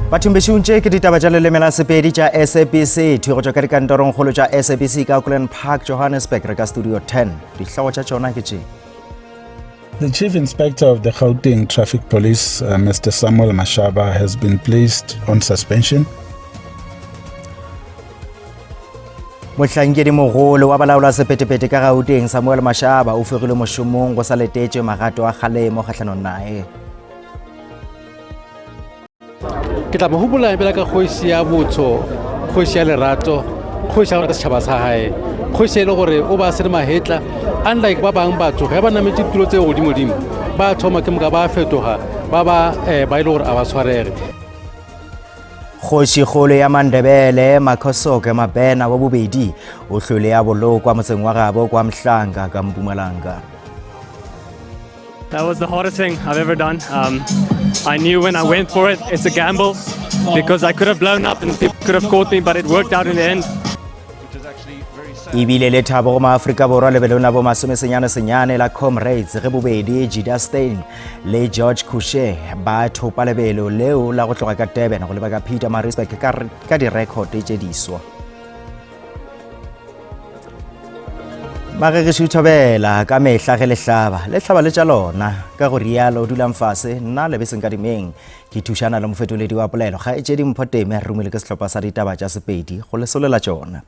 Bathong bešong tše ke ditaba tša leleme la Sepedi tša SABC thwi go tšwa ka dikantorongkgolo tša SABC ka Auckland Park, Johannesburg. Re ka studio 10. Dihlogo tša tšona ke tše. The Chief Inspector of the Gauteng Traffic Police, uh, Mr. Samuel Mashaba, has been placed on suspension. Mohlankedi mogolo wa balaola sephethephethe ka Gauteng Samuel Mashaba o fegilwe mošomong go sa letetšwe magato a kgalemo kgahlanong naye. Ke tla mo gopola bjalo ka kgoši ya botho, kgoši ya lerato, kgoši ya go rata setšhaba sa gae, kgoši e le gore o ba se le mahetla. Unlike ba bangwe batho ge ba nametše ditulo tse godimodimo ba thoma ke moka ba fetoga ba ba eh, ba e le gore a ba tshwarege. Kgošikgolo ya Mandebele Makhosoke Mabena wa bobedi o hlole ya bolokwa motseng wa gabo kwa Mhlanga ka Mpumalanga. That was the hardest thing I've ever done. Um, I knew when I went for it, it's a gamble because I could have blown up and people could have caught me, but it worked out in the end. E bile le thabo go maAfrika Borwa lebelong la bomasomesenyane senyane la Comrades ge bobedi Juda Steyn le George Kushe ba thopa lebelo leo la go tloga ka Durban go leba ka Pietermaritzburg ka, ka direkhote tše diswa. Magegešu thobela ka mehla ge le hlaba le hlaba le tša lona ka go rialo dulang fase nna lebeseng ka dimeng ke thušana le mofetoledi wa polelo kgaetšedi Mpho Teme re romile ke sehlopha sa ditaba tša Sepedi go le solela tšona.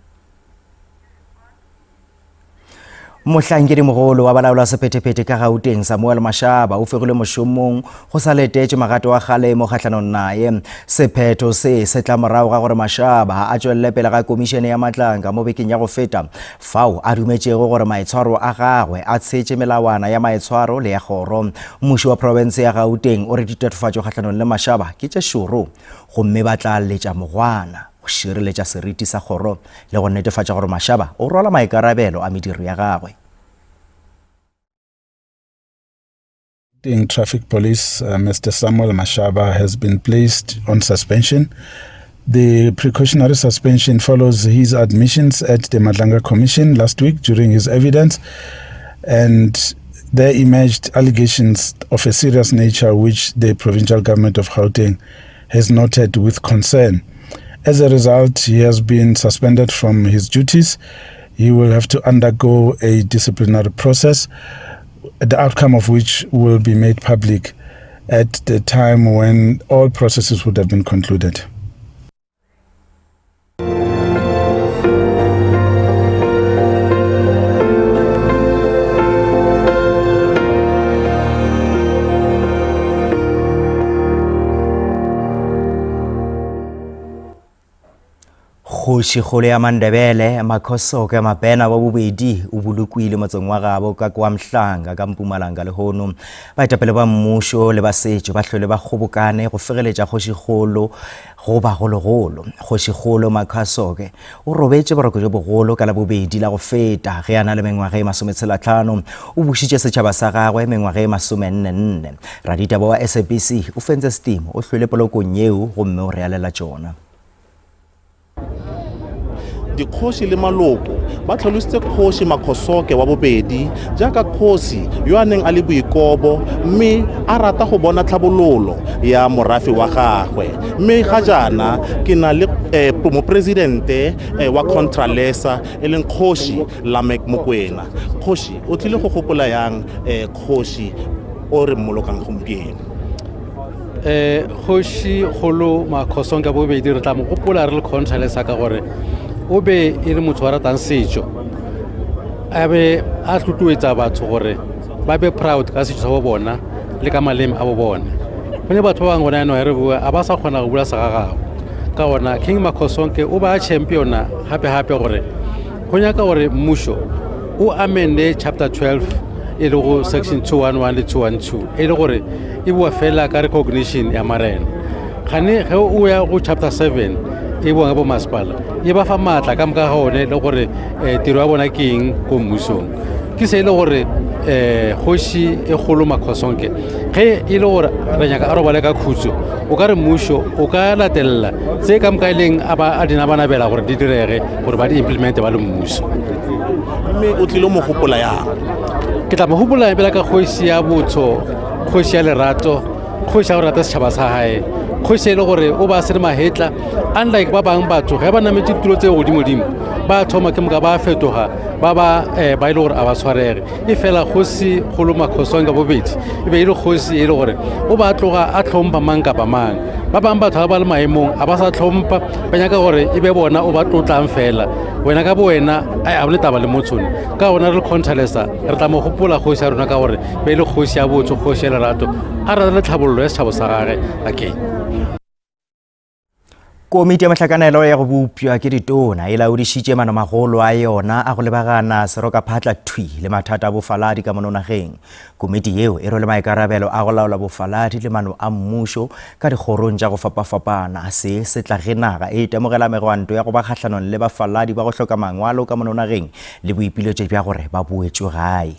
Mohlankedimogolo wa balaola sephethephethe ka Gauteng Samuel Mashaba o fegilwe mošomong go sa letetšwe magato a kgalemo kgahlanong naye. Sephetho se se tla morago ga gore Mashaba a tšwelele pele ga komišene ya Matlanka mo bekeng ya go feta fao a dumetšego gore maitshwaro a gagwe a tshetše melawana ya maitshwaro le ya kgoro. Mmušo wa profense ya Gauteng o re ditatofatšo kgahlanong le Mashaba ke tše šoro gomme ba tla letša mogwana go šireletša seriti sa kgoro le go netefatša gore Mashaba o rwala maikarabelo a mediro ya gagwe. Gauteng Traffic Police, uh, Mr. Samuel Mashaba, has been placed on suspension. The precautionary suspension follows his admissions at the Madlanga Commission last week during his evidence, and there emerged allegations of a serious nature which the provincial government of Gauteng has noted with concern. As a result, he has been suspended from his duties. He will have to undergo a disciplinary process, the outcome of which will be made public at the time when all processes would have been concluded. Kgošikgolo ya Mandebele, Makhosoke Mabena wa bobedi o bolokwile motseng wa gabo ka kwa Mhlanga ka Mpumalanga lehono. Baetapele ba mmušo le ba setšo ba hlwele ba kgobokane go fegeletša kgošikgolo go bagologolo. Kgošikgolo Makhasoke o robetše boroko bjo bogolo ka Labobedi la go feta ge a na le mengwaga e masometshelatlhano. O bušitše setšhaba sa gagwe mengwaga e masomennenne. Raditaba wa SABC o fentse Steam o hlwele polokong yeo gomme o re alela tšona. Dikgoši le maloko ba tlhalositse Kgoši Makhosoke wa bobedi jaaka kgosi yo a neng a le boikobo mme a rata go bona tlhabololo ya morafe wa gagwe. Mme ga jaana ke na le eh, moporesidente eh, wa Contralesa e leng Kgoši Lameck Mokwena. Kgoši, o tlile go gopola yang eh, kgoši o re mmolokang gompieno? Eh, kgoši kgolo Makhosong ka bobedi re tla mo gopola re le Contralesa ka gore o be e le motho wa ratang setšo a be a tlotloetsa batho gore ba be proud ka setšo sa bo bona le ka maleme a bo bona go ne batho ba bangwe gona yanong re bua a ba sa kgona go bula segagabo ka gona King Makhosonke o ba championa gape-gape gore go nyaka gore mmušo o amende chapter 12 e le go section 211 le 212 e le gore e bua fela ka recognition ya marena gane ge o ya go chapter 7 e bua ka bomasepala e ba fa maatla ka moka ga one le gore um tiro ya bona ke eng ko mmusong ke se e le gore um kgoši e kgolo Makhosonke ge e le gore re nyaka a robale ka khutso o ka re mmušo o ka latelela tse ka moka e leng a ba a di nabanabela gore di direge gore ba di implemente ba le mmuso mme o tlile mo gopola yang ke tla mo gopola pela ka kgoši ya botho kgoši ya lerato kgoši ya go rata setšhaba sa gae. Kgoši e le gore o ba se le mahetla, unlike ba bangwe batho ge ba nametše ditulo tse godimodimo ba thoma ke moka ba fetoga ba ba eh, ba e le gore a ba tshwarege. E fela kgosi kgolo Makhosong ka bobedi e be e le kgosi e le gore o ba tloga a tlhompha mang kapa mang. Ba bangwe batho ga ba le maemong a ba sa tlhompha, ba nyaka gore e be bona o ba tlotlang fela. Wena ka bo wena a bone taba le motshone. Ka gona re le Contralesa re tla mo gopola kgosi ya rona ka gore be e le kgosi ya botho, kgosi ya lerato, a rata le tlhabololo ya setšhaba sa gage akeng. Komiti ya mohlakanelo ya go bopša ke ditona e laodišitše manomagolo a yona a go lebagana serokaphatla thwi le mathata a bofaladi ka mono nageng. Komiti yeo e rwele maikarabelo a go laola bofaladi le mano a mmušo ka dikgorong tša go fapafapana. Se se tla ge naga e itemogela megwanto ya go ba kgahlanong le bafaladi ba go hloka mangwalo ka mono nageng le boipiletšo bja gore ba boetšwe gae.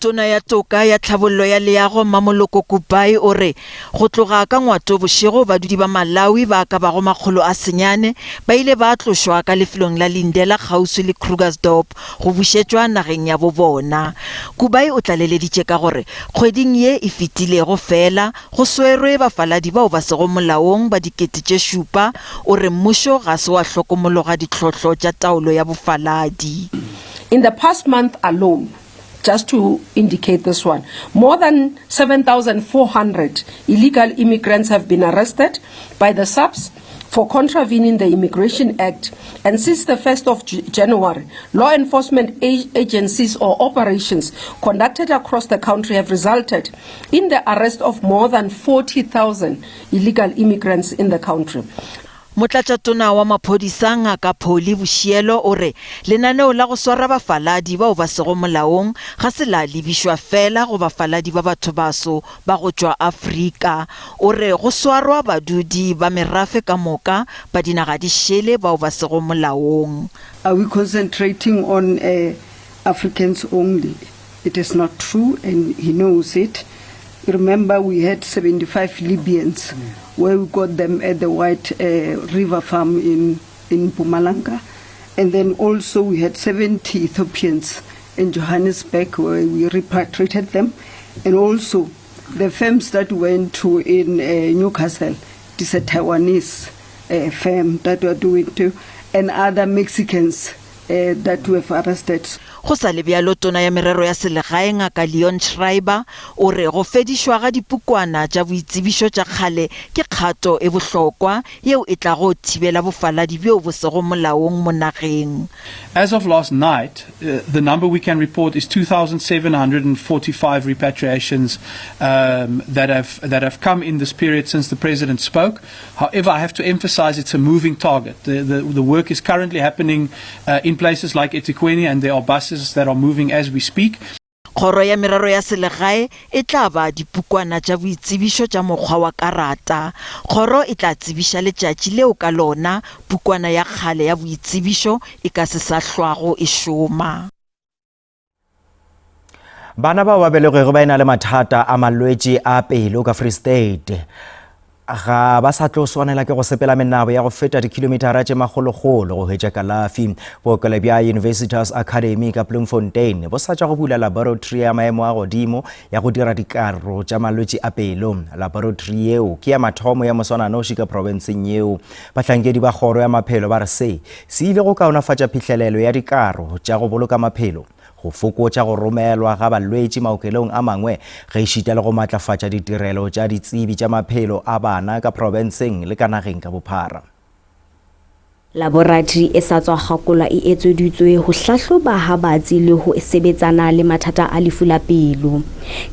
Tona ya Toka ya Tlhabollo ya Leago Mmamoloko Kubayi o re go tloga ka Ngwato bošego badudi ba Malawi ba ka bago 900 ba ile ba tlošwa ka lefelong la Lindela kgauswi le Krugersdorp go bušetšwa nageng ya bo bona. Kubayi o tlaleleditše ka gore kgweding ye e fetilego feela go swerwe bafaladi bao ba sego molaong ba 7000. O re mmušo ga se wa hlokomologa ditlhohlo tša taolo ya bofaladi. In the past month alone, just to indicate this one, more than 7,400 illegal immigrants have been arrested by the SAPS for contravening the Immigration Act. And since the 1st of January, law enforcement agencies or operations conducted across the country have resulted in the arrest of more than 40,000 illegal immigrants in the country. Motlatšatona wa maphodisa Ngaka Polly Boshielo o re lenaneo la go swara bafaladi bao ba sego molaong ga se la lebišwa feela go bafaladi ba bathobaso ba go tšwa Afrika. O re go swarwa badudi ba merafe ka moka ba dinaga di šele bao ba sego molaong. Are we concentrating on Africans only? It is not true and he knows it. Remember we had 75 Libyans where we got them at the White uh, River Farm in, in Mpumalanga. And then also we had 70 Ethiopians in Johannesburg where we repatriated them. And also the firms that went to in uh, Newcastle, it is a Taiwanese uh, firm that were doing too, and other Mexicans uh, that we have arrested. Go sa le bjalo, Tona ya Merero ya Selegae Ngaka Leon Schreiber o re go fedišwa ga dipukwana tša boitsebišo tša kgale ke kgato e bohlokwa yeo e tlago thibela bofaladi bjo bo sego molaong mo nageng. As of last night, the number we can report is 2,745 repatriations um, that, have, that have come in this period since the President spoke. However, I have to emphasize it's a moving target. The, the, the work is currently happening uh, in places like eThekwini, and there are buses that are moving as we speak. Kgoro ya Merero ya Selegae e tla ba dipukwana tša boitsebišo tša mokgwa wa karata. Kgoro e tla tsebiša letšatši leo ka lona pukwana ya kgale ya boitsebišo e ka se sa hlwago e šoma. Bana bao ba belegwego ba e-na le mathata a malwetši a pelo ka Free State ga ba sa tlo swanela ke go sepela menabo ya go feta dikhilomithara tše makgolokgolo go hwetša kalafi. Bookelo bja Universitas Academy ka Bloemfontein bo sa tšwa go bula laboratory ya maemo a godimo ya go dira dikaro tša malwetši a pelo. Laboratory yeo ke ya mathomo ya moswananoši ka profenseng yeo. Bahlankedi ba kgoro ya maphelo ba re se se ile go kaonafatša phihlelelo ya dikaro tša go boloka maphelo, go fokotša go romelwa ga balwetši maokelong a mangwe gaešita le go matlafatša ditirelo tša ditsebi tša maphelo a bana ka profenseng le ka nageng ka bophara. Laboratri e sa tswa kgakolwa e etseditswe ho hlahloba ha batsi le ho sebetsana le mathata a lefu la pelo.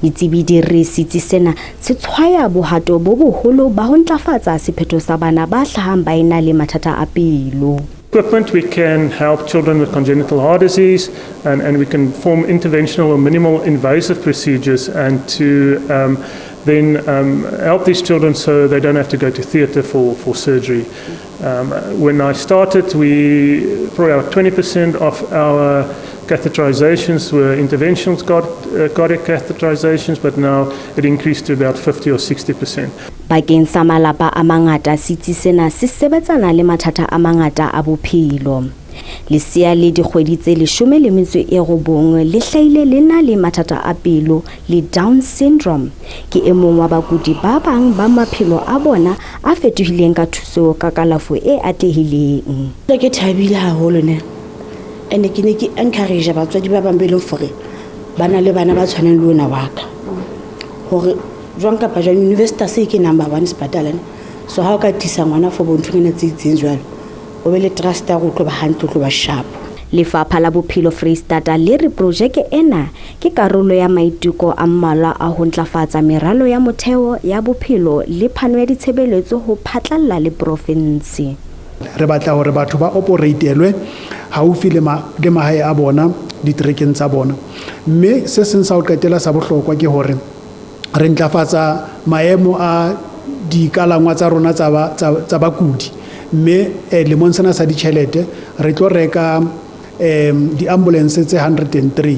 Ditsebi di re setsi sena se tshwaya bohato bo boholo ba ho ntlafatsa sephetho sa bana ba hlahang ba ena le mathata a pelo. Equipment, we can help children with congenital heart disease and, and we can form interventional or minimal invasive procedures and to um, then um, help these children so they don't have to go to theatre for, for surgery. Um, when I started, we probably about 20% of our catheterizations were interventional uh, cardiac catheterizations, but now it increased to about 50 or 60 percent. Bakeng sa malapa a mangata, setsi sena se sebetsana le mathata a mangata a bophelo. Lesea le dikgwedi tse 19 le hlahile le na le mathata a pelo le Down syndrome. Ke e mong wa bakudi ba bang ba maphelo a bona a fetohileng ka thuso ka kalafo e atlehileng. Ke thabile haholo ne ene ke ne ke encourage batswadi ba bang be leng gore ba na le bana ba tshwanang le ona wa ka gore jwang kapa jwang university se ke number one sepatala ne so ha o ka tlisa ngwana for bonthonyana tse itseng jwalo o be le trust ya go tlo ba hantle o tlo ba sharp. Lefapha la Bophelo Freistata le re projeke ena ke karolo ya maiteko a mmalwa a ho ntlafatsa meralo ya motheo ya bophelo le phano ya ditshebeletso ho phatlalla le porofense. Re batla hore batho ba oporeitelwe haufi le le mahae a bona diterekeng tsa bona. Mme se seng sa ho qetela sa bohlokwa ke hore re ntlafatsa maemo a dikalangwa tsa rona tsa ba, tsa, tsa bakudi. Mme eh, lemong sena sa ditjhelete re tlo reka eh, di-ambulance tse 103.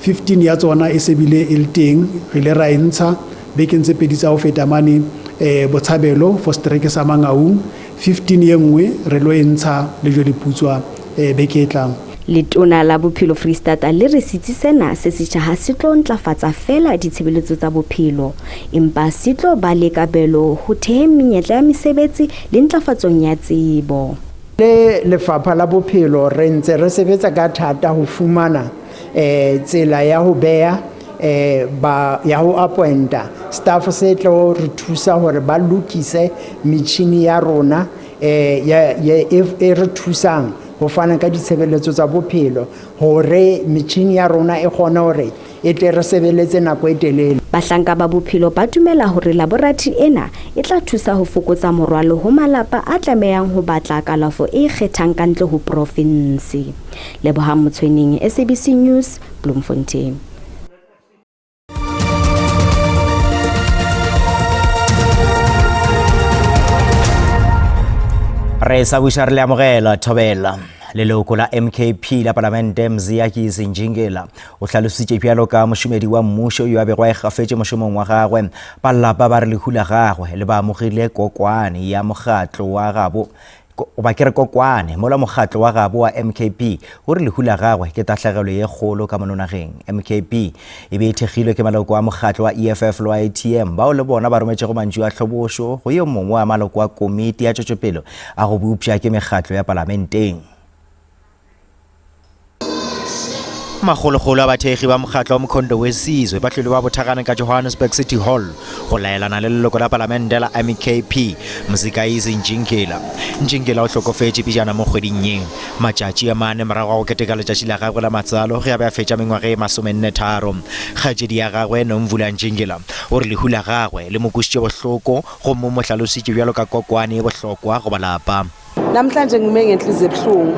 15 ya tsona e se bile e le teng, re ile ra e ntsha bekeng tse pedi tsa ho feta mane eh, Botshabelo for setereke sa Mangaung. 15 ye nngwe re lo e ntsha Lejweleputswa eh, beke e tlang. Letona la Bophelo Freistata le re setsi sena se setjha ha se tlo ntlafatsa feela ditshebeletso tsa bophelo, empa se tlo ba le kabelo ho theheng menyetla ya mesebetsi le ntlafatsong ya tsebo. Le Lefapha la Bophelo re ntse re sebetsa ka thata ho fumana eh, tsela ya ho beha eh, ba ya ho appointa staff se tlo re thusa hore ba lokise metjhini ya rona eh, ya, ya, e, e re thusang ho fana ka ditshebeletso tsa bophelo hore metjhini ya rona e kgone hore e tle re sebeletse nako e telele. Bahlanka ba bophelo ba dumela hore laboratori ena e tla thusa ho fokotsa morwalo ho malapa a tlamehang ho batla kalafo e ikgethang ka ntle ho profinse. Lebohang Motshweneng, SABC News, Bloemfontein. Re sa buša re le amogela thobela. Leloko la MKP la Palamente Mziyakisi Njingila o hlalositše bjalo ka mošomedi wa mmušo yo a bego a ikgafetše mošomong wa gagwe. Ba lapa ba re lehu la gagwe le ba amogile kokwane ya mokgatlo wa gabo goba ke re kokwane mola mokgatlo wa gabo wa MKP o re lehu la gagwe ke tahlegelo ye kgolo ka mono nageng. MKP e be e thekgilwe ke maloko a mokgatlo wa EFF le wa ATM bao le bona ba rometšego mantšu a hlobošo go yo mongwe wa maloko a komiti ya tšwetšopele a go bopša ke mekgatlo ya palamenteng. Makgolokgolo a bathekgi ba mokgatlo wa Mkhonto we Sizwe ba hlwele ba bothagane ka Johannesburg City Hall go laelana le leloko la palamente la MEKP Mzikayise Ntšingila. Ntšingila o hlokofetše pejana mo kgweding ye, matšatši a mane morago ga go keteka letšatši la gagwe la matswalo ge a be a fetša mengwaga e masomenne-tharo. Kgaetšedi ya gagwe, Nomvula Ntšingila, o re lehu la gagwe le mo kwešitše bohloko gomme o mo hlalositše bjalo ka kokwane e bohlokwa go ba lapa. Namhlanje ngime ngenhliziyo ebuhlungu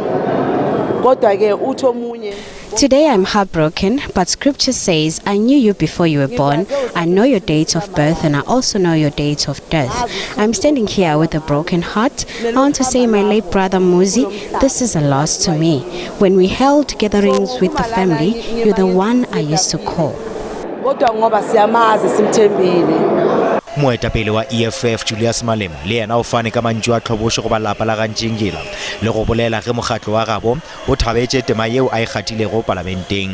kodwa ke uthi omunye Today I'm heartbroken, but scripture says, I knew you before you were born. I know your date of birth and I also know your date of death. I'm standing here with a broken heart. I want to say, my late brother Muzi, this is a loss to me. When we held gatherings with the family, you're the one I used to call. Kodwa ngoba siyamazi simthembile. Moetapele wa EFF Julius Malema le yena o fane ka mantšu a tlhobošo go ba lapa la ga Ntšingila le go bolela ge mokgatlo wa gabo o thabetše tema yeo a e kgathilego palamenteng.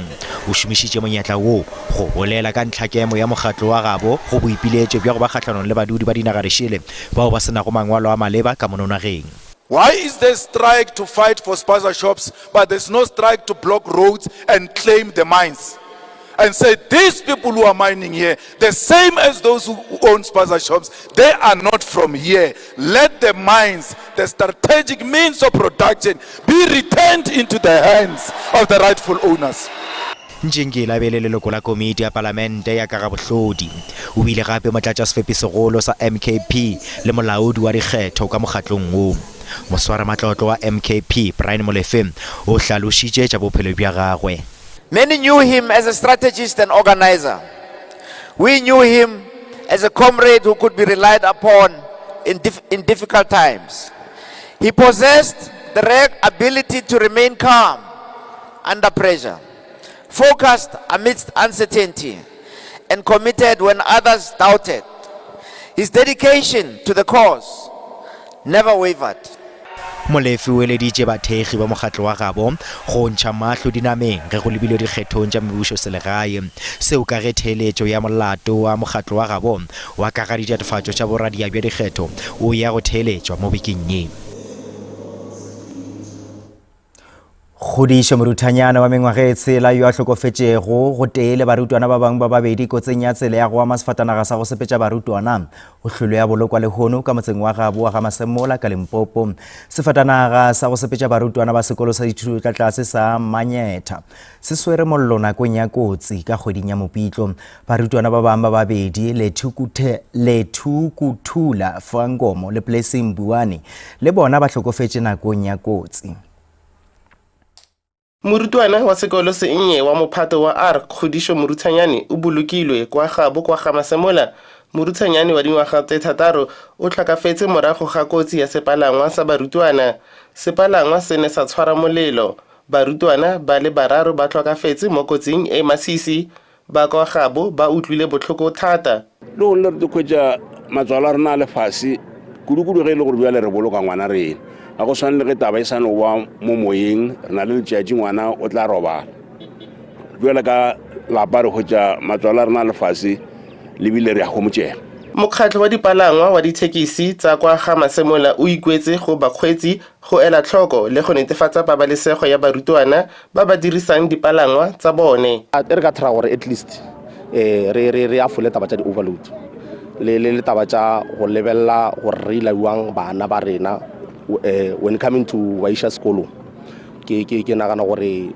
O šomišitše monyetla wo go bolela ka ntlhakemo ya mokgatlo wa gabo go boipiletšo bja go ba kgahlanong le badudi ba dinagadišele bao ba se nago mangwalo a maleba ka mono nageng. Why is there strike to fight for spaza shops but there's no strike to block roads and claim the mines? And say these people who are mining here, the same as those who own spaza shops, they are not from here. Let the mines, the strategic means of production, be returned into the hands of the rightful owners. Ntšingila e be e le leloko la komiti ya palamente ya ka ga bohlodi. O bile gape motlatšasefepisegolo sa MKP le molaodi wa dikgetho ka mokgatlong wo. Moswaramatlotlo wa MKP, Brian Molefe, o hlalošitše tša bophelo bja gagwe. Many knew him as a strategist and organizer. We knew him as a comrade who could be relied upon in, dif in difficult times. He possessed the rare ability to remain calm under pressure. Focused amidst uncertainty and committed when others doubted. His dedication to the cause never wavered. Molefi o eleditše bathekgi ba mokgatlo wa gabo go ntšha mahlo dinameng ge go lebilwe dikgethong tša mebušoselegae. Seo ka ge theeletšo ya molato wa mokgatlo wa gabo wa ka ga ditatofatšo tša boradia bja dikgetho o ya go theeletšwa mo bekeng ye. Kgodišo Moruthanyana wa mengwaga e tshela yo a hlokofetšego gotee le barutwana ba bangwe ba babedi kotsing ya tsela ya go ama sefatanaga sa go sepetša barutwana o hlwelwe ya bolokwa lehono ka motseng wa gabo wa Ga-Masemola ka Limpopo. Sefatanaga sa go sepetša barutwana ba sekolo sa dithuto tša tlase sa Manyetha se swere mollo nakong ya kotsi ka kgweding ya Mopitlo. Barutwana ba bangwe ba babedi, Lethukuthula Fangomo le Blessing Buane, le bona ba hlokofetše nakong ya kotsi. Morutwana wa sekolo se nnye wa mophato wa R, Kgodišo Moruthanyane, o bolokilwe kwa gabo kwa Ga-Masemola. Moruthanyane wa dingwaga tse thataro o hlokafetse morago ga kotsi ya sepalangwa sa barutwana. Sepalangwa se ne sa tshwara molelo. Barutwana ba le bararo ba hlokafetse mo kotsing e masisi. Ba kwa gabo ba utlwile bohloko thata. Le gone re tlo hwetša matswalo a rena a le fase, kudu-kudu ge e le gore bjale re boloka ngwana rena. Ga go swane le ge taba e sa no ba mo moyeng, re na le letšatši ngwana o tla robala. Bjale ka lapa re hwetša matswalo a rena a le fase le bile re a homotšega. Mokgatlo wa dipalangwa wa dithekisi tsa kwa ga Masemola o ikuetse go bakgweetsi go ela tlhoko le go netefatsa pabalesego ya barutwana ba ba dirisang dipalangwa tsa bone. E re ka try gore at least eh, re re re afole taba tša di-overload le le le taba tša go lebelela gore re ilaiwang bana ba rena eh, when coming to ba iša sekolong ke ke ke nagana gore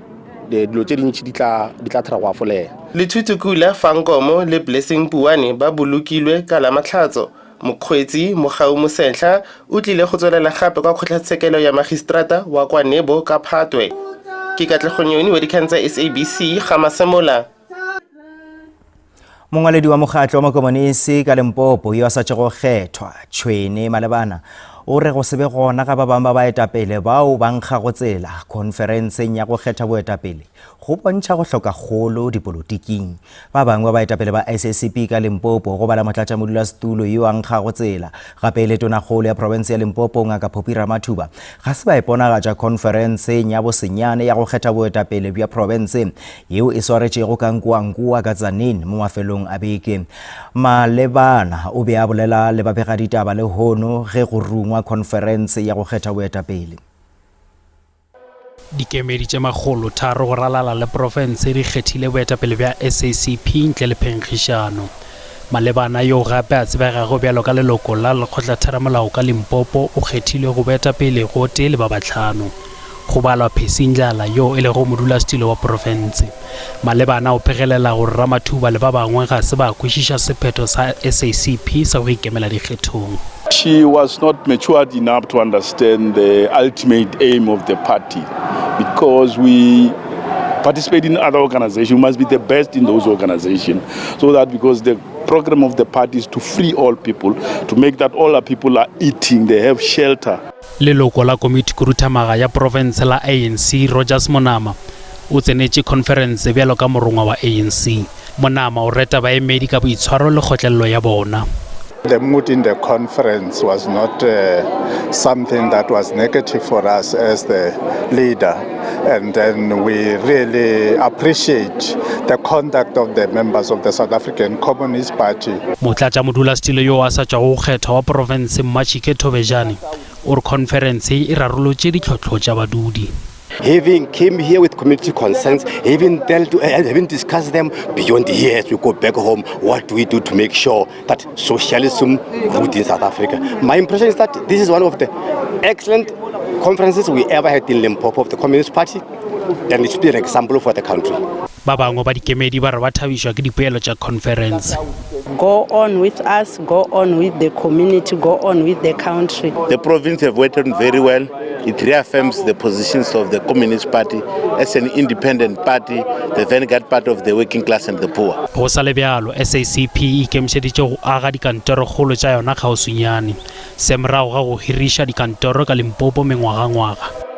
eh, dilo tše dintši di tla di tla try go afolega. Lethutu Kula, Fankomo le Blessing Puane ba bolokilwe ka Lamatlhatso. Mokgweetsi Mogau Mosetlha o tlile go tswelela gape kwa kgotlatshekelo ya magistrata wa kwa Nebo ka Phatwe. Ke Katlego Nyoni wa dikgang tsa SABC, ga Masemola. Mongwaledi wa mokgatlo wa makomonisi ka Limpopo yo a sa tšego kgethwa, Tšhwene Malebana, o re go se be gona ga ba bangwe ba baetapele bao ba nkgago tsela khonferenseng ya go kgetha boetapele go bontšha go hloka kgolo dipolotiking. Ba bangwe ba baetapele ba SACP ka Limpopo, go bala motlatšamodulasetulo yo a nkgago tsela, gape e le tonakgolo ya profense ya Limpopo, Ngaka Phophi Ramathuba, ga se ba iponagatša khonferenseng ya bosenyane ya go kgetha boetapele bja profense yeo e swaretšego ka Nkoankoa ka Tzaneen mo mafelong a beke. Malebana o be a bolela le babegaditaba lehono ge go rungwa khonferense ya go kgetha boetapele. Dikemedi tše makgolotharo go ralala le profense di kgethile boetapele bja SACP ntle le phenkgišano. Malebana, yoo gape a tsebegago bjalo ka leloko la lekgotlatheramolao ka Limpopo, o kgethilwe go boetapele gotee le ba bahlano. Go balwa Percy Ndlala yoo e lego modulasetulo wa profense. Malebana o phegelela gore Ramathuba le ba bangwe ga se ba kwešiša sephetho sa SACP sa go ikemela dikgethong. She was not matured enough to understand the ultimate aim of the party because we participate in other organizations, we must be the best in those organizations so that because the program of the party is to free all people, to make that all our people are eating, they have shelter. Leloko la Komitikhuduthamaga ya Profense la ANC, Rogers Monama, o tsenetše khonferense bjalo ka morongwa wa ANC. Monama o reta baemedi ka boitshwaro le kgotlelelo ya bona. The mood in the conference was not uh, something that was negative for us as the leader. And then we really appreciate the conduct of the members of the South African Communist Party. Motlatšamodulasetulo yo a sa tšwago go kgethwa wa profense Mmachike Thobejane o re khonferense e rarolotše ditlhohlo tša badudi. Having came here with community concerns, having dealt, uh, having discussed them beyond here as we go back home, what do we do to make sure that socialism root in South Africa? My impression is that this is one of the excellent conferences we ever had in Limpopo of the Communist Party, and it should be an example for the country. Ba bangwe ba dikemedi ba re ba thabišwa ke dipoelo tša khonferense. Go on with us, go on with the community, go on with the country. The province have worked very well. It reaffirms the positions of the Communist Party as an independent party, the vanguard party of the working class and the poor. Go sa le bjalo, SACP e ikemišeditše go aga dikantorokgolo tša yona kgauswinyane. Se morago ga go hiriša dikantoro ka Limpopo mengwagangwaga.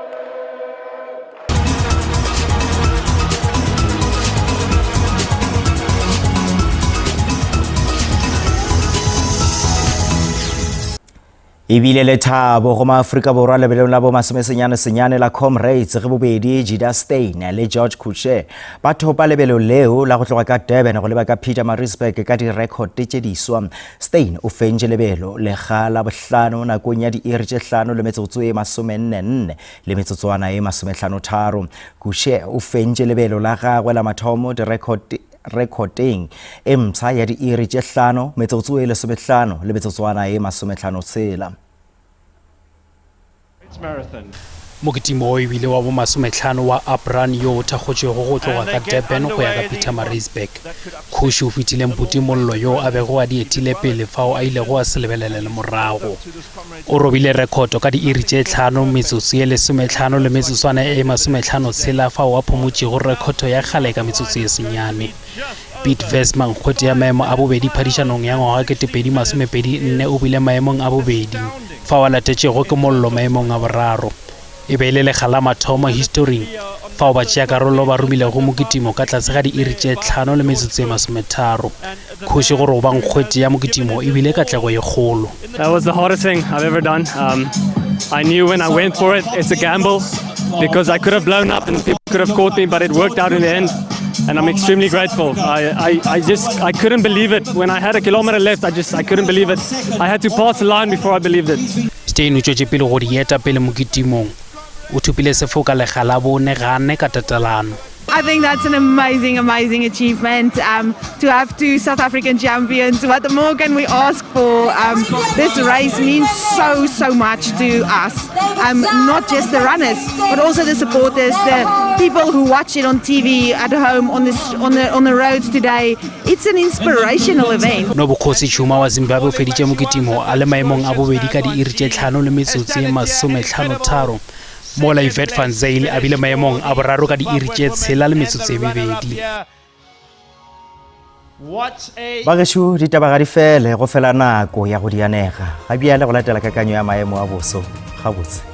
E bile lethabo go maAfrika Borwa lebelong la bo masomesenyane senyane la Comrades ge bobedi Jida Steyn le George Kushe ba thopa lebelo leo la go tloga ka Durban go leba ka Pietermaritzburg ka direkhote tše diswa. Steyn o fentše lebelo lekga la bohlano nakong ya diiri tše hlano le metsotso e masomennenne le metsotswana e masomehlanotharo. Kushe o fentše lebelo la gagwe la mathomo direkhote Rekoteng e mpsha ya diiri tše hlano, metsotso e lesomehlano le metsotswana e masomehlano-tshela. Mokitimo wo e bile wa bomasomehlano wa Up Run yo o thakgotšwego go tloga ka Durban go ya ka Pietermaritzburg. Khushi o fetile Mputi Mollo yo a bego a di etile pele fao a ilego a se lebelele le morago. O robile rekhoto ka diiri tše tlhano, metsotso ye lesometlhano le metsotswana e masometlhanotshela fao a phumotšego rekhoto ya kgale ka metsotso ye senyane. Piet Versma, nkgwete ya maemo a bobedi phadišanong ya ngwaga 2024 o bile maemong a bobedi, fao a latetšwego ke Mollo maemong a boraro. E be e le lekga la mathomo historing fao batšeakarolo ba romilego mokitimo ka tlase ga diiri tše tlhano le metsotso e masometharo. Kgoši gore go ba nkgwete ya mokitimo e bile katlego ye kgolo. That was the hardest thing I've ever done. Um, I knew when I went for it, it's a gamble because I could have blown up and people could have caught me, but it worked out in the end. And I'm extremely grateful. I, I, I just, I couldn't believe it. When I had a kilometer left, I just, I couldn't believe it. I had to pass the line before I believed it. Steyn o tšwetše pele go di eta pele mokitimong. O thopile sefoka lekga la bone gane ka tatelano. I think that's an amazing, amazing achievement um, to have two South African champions. What more can we ask for? Um, this race means so, so much to us. Um, not just the runners, but also the supporters, the people who watch it on TV at home, on the, on the, on the roads today. It's an inspirational event. Nobukhosi Tshuma wa Zimbabwe o feditše mokitimo a le maemong a bobedi ka diiri tše tlhano le metsotso ye masometlhanotharo, mola Yvette van Zyl a bile maemong a boraro ka diiri tše tshela le metsotso e mebedi. Bagešo, ditaba ga di fele, go fela nako ya go di anega. Ga bjale go latela kakanyo ya maemo a boso gabotse.